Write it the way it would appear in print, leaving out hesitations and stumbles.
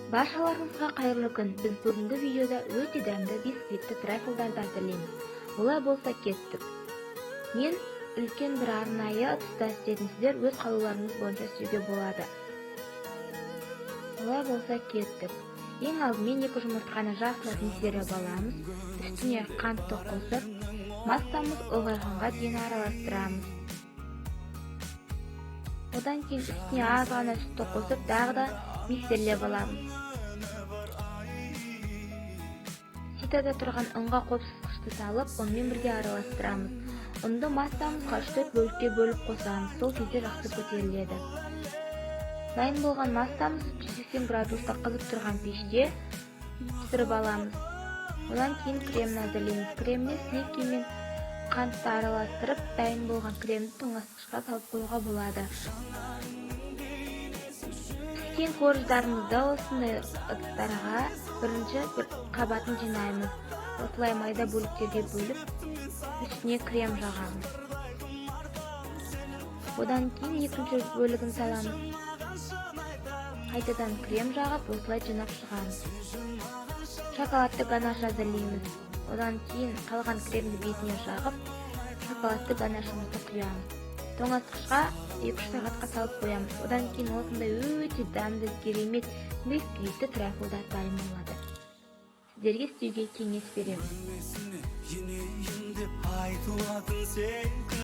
Баршаларыңызға қайырлы күн! Біз бүгінгі видеода өте дәмді бисквитті трайфлдарды әзірлейміз. Олай болса, кеттік. Мен үлкен бір арнайы ыдыста істедім, сіздер өз қалауларыңыз бойынша істеуге болады. Олай болса, кеттік. Ең алдымен екі жұмыртқаны жақсылап миксерлеп аламыз. Үстіне қантты қосып, массамыз ұлғайғанға дейін араластырамыз. Одан кейін үстіне аз ғана сүтті қосып, тағы да миксерлеп аламыз. Ситада тұрған ұнға қопсытқышты салып, онымен бірге араластырамыз. Ұнды массамызға 3-4 бөлікке бөліп қосамыз, сол кезде жақсы көтеріледі. Дайын болған массамыз 180 градуста қызып тұрған пеште пісіріп аламыз. Одан кейін кремін әзірлейміз. Креміне сливки мен қантты араластырып, дайын болған кремді тоңазытқышқа салып қоюға болады. Піскен корждарымызды осындай ыдыстарға бірінші бір қабатын жинаймыз. Осылай майда бөліктерге бөліп, үстіне крем жағамыз. Одан кейін екінші бөлігін саламыз. Қайтадан крем жағып, осылай жинап шығамыз. Шоколадты ганаш әзірлейміз. Одан кейін қалған кремді бетіне жағып, шоколадты ганашымызды құямыз. Тоңазытқышқа 2-3 сағатқа салып қоямыз. Одан кейін осындай өте дәмді, керемет бисквитті трайфлдар дайын болады. Сіздерге істеуге кеңес беремін. Енейін деп айтылатын сен.